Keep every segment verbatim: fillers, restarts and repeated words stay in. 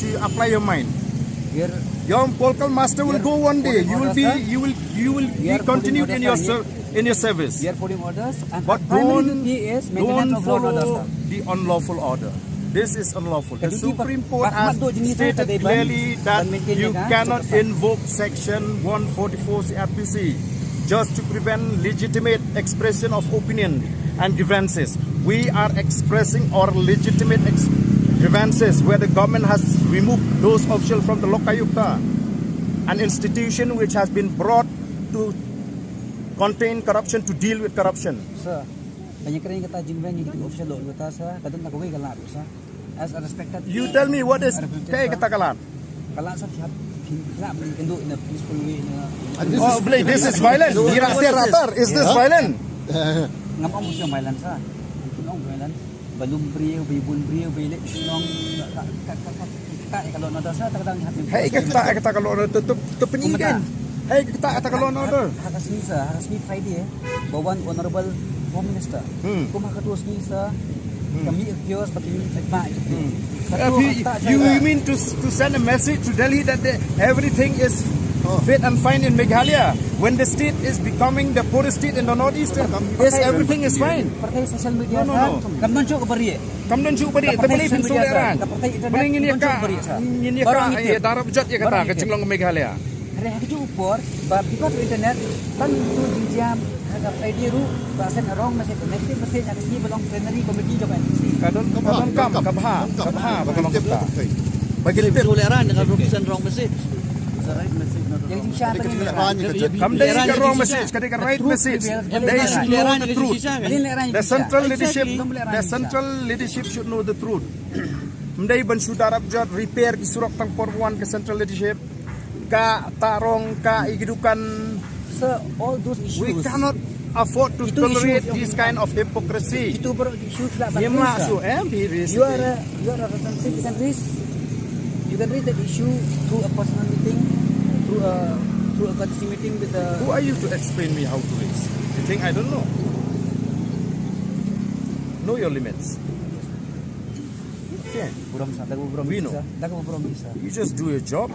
You apply your mind. Your Polkal master will go one day. You will be, you will, you will be continued in your ser- in your service. We are following orders. And but don't, don't follow the unlawful order. This is unlawful. The Supreme Court has stated clearly that you cannot invoke Section one forty-four C R P C just to prevent legitimate expression of opinion and grievances. We are expressing our legitimate ex- grievances where the government has removed those officials from the Lokayukta, an institution which has been brought to contain corruption, to deal with corruption. Sir, ban ïakren kata jingweng ïa ki official Lokayukta, sir, ka don kawei ka lad, sir. As a respected, you tell me what is, kaei kata ka lad? Ka lad, sir, phi hap, phi hap ban ïakynduh in a peaceful way, in a, in a Oh, Blei, this is violent. Ngi rah tiar rah tar. Is this violent? Ngam ong violent, sir. Ngam ong violent. Ba lum briew, ba bun briew, ba leh shnong, ka, ka, ka, ka, ka, ka, ka law and order, sir, ta ka dang hap. Hei, ka, ka, ka, ka law and order, tu, tu, tu, pynïaid kan. Hei, ka, ka, ka law and order. Ha, ha ka sngi, sir, ha ka sngi Friday, eh, ba wan Honorable Home Minister. Hmm. Kum ha ka tu sngi, sir, hmm, ka mih ka kiosk, ka mih ka kiosk. Hmm. Ka tu, you, you mean to, to send a message to Delhi that they, everything is fit and fine in Meghalaya when the state is becoming the poorest state in the northeast? Is everything is fine? Pyrthei social media, no, no, sir, no. Kam don shuh ka barieh. Kam don shuh ka barieh. Te balei phin sngew lehraiñ? Balei ngin ïa ka, ngin ïa ka, ïa darap jot ïa kata ka jinglong Meghalaya. Hynrei ha kajuh u por, ba because of internet, tang tu jingjia ha ka Friday ruh, ba send a wrong message, negative message ha ka sngi ba long plenary committee jong N C C. Ka don, ka don kam, ka bha, ka bha ba ka long kata. Ba ki tip. Send wrong message. It's a right message, not a wrong message. Kam dei ka wrong message, ka dei ka right message. They should know the truth. The central leadership, the central leadership should know the truth. Ym dei ban shu darap jot repair ki surok tang por wan ka central leadership. Ka tarong, ka ïa ki dukan. Sir, all those issues. We cannot afford to tolerate this kind of hypocrisy. Ngim lah shuh, eh, be raised. You are a, you are a representative, you can raise. You can raise that issue through a personal meeting, through a, through a courtesy meeting with the. Who are you to explain me how to raise? You think I don't know? Know your limits. Okay. Burom sa, da ka burom. We know. Da ka burom sa. You just do your job.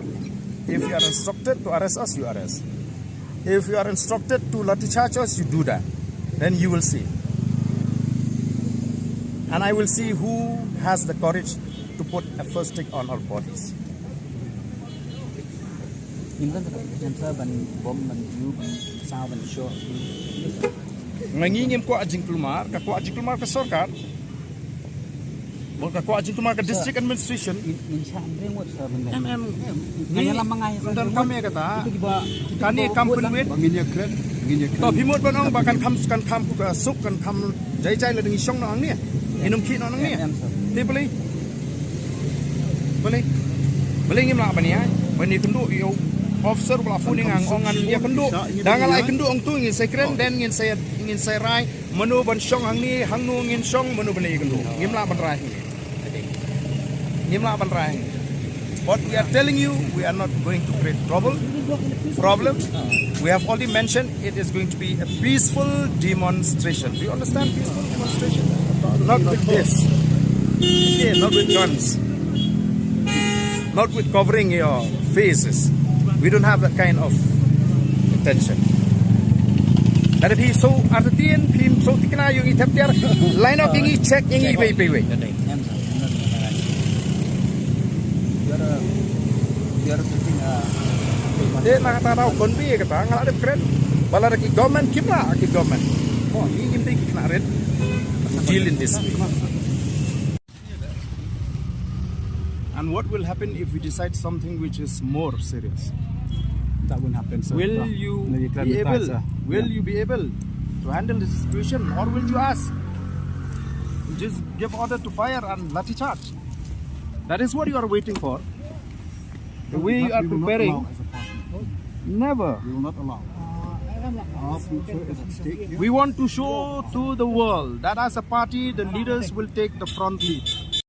If you are instructed to arrest us, you arrest. If you are instructed to lathi charge us, you do that. Then you will see. And I will see who has the courage to put a first stick on our bodies. Ngim don ka sensor ban bom, ban view, ban sound, ban show. Nga ngi ngim kwah jingkulmar, ka kwah jingkulmar ka sorkar. Bad ka kwah jingkulmar ka district administration. Ngin, ngin shah hynrei ngut sa ban. Em, em. Ngi, ngin lam mangai. Ngin don kam ïa kata. Kane kam pynwit. Ngin ïa kren, ngin ïa kren. To phi mut ban ong ba kan kham, kan kham, ka suk kan kham jai jai lada ngi shong noh hangne. Ngin ym khih noh hangne. Em, em, sir. Te balei? Balei? Balei ngim lah ban ïa, ban ïakynduh ïa u officer ba la phone ïa nga, ong ngan ïakynduh. Da nga la ïakynduh ong to ngin sa kren, then ngin sa, ngin sa rai mano ban shong hangne, hangno ngin shong, mano ban ïakynduh. Ngim lah ban rai hangne. Ngim lah ban rai hangne. But we are telling you, we are not going to create trouble, problem. We have already mentioned it is going to be a peaceful demonstration. Do you understand peaceful demonstration? Not with this. Okay, not with guns. Not with covering your faces. We don't have that kind of intention. Lada phi shu artatien, phi shu thikna ïa ngi thep tiar, line up ïa ngi, check ïa ngi iwei pa iwei. Te na kata daw convey kata nga la dep kren ba lada ki government kim lah, ki government. Oh, ngi ngim dei ki khynnah rit to deal in this way. And what will happen if we decide something which is more serious? That won't happen, sir. Will you be able, will you be able to handle the situation, or will you ask? Just give order to fire and lathi charge. That is what you are waiting for. The way you are preparing. Never. We will not allow. Our future is at stake here. We want to show to the world that as a party, the leaders will take the front lead.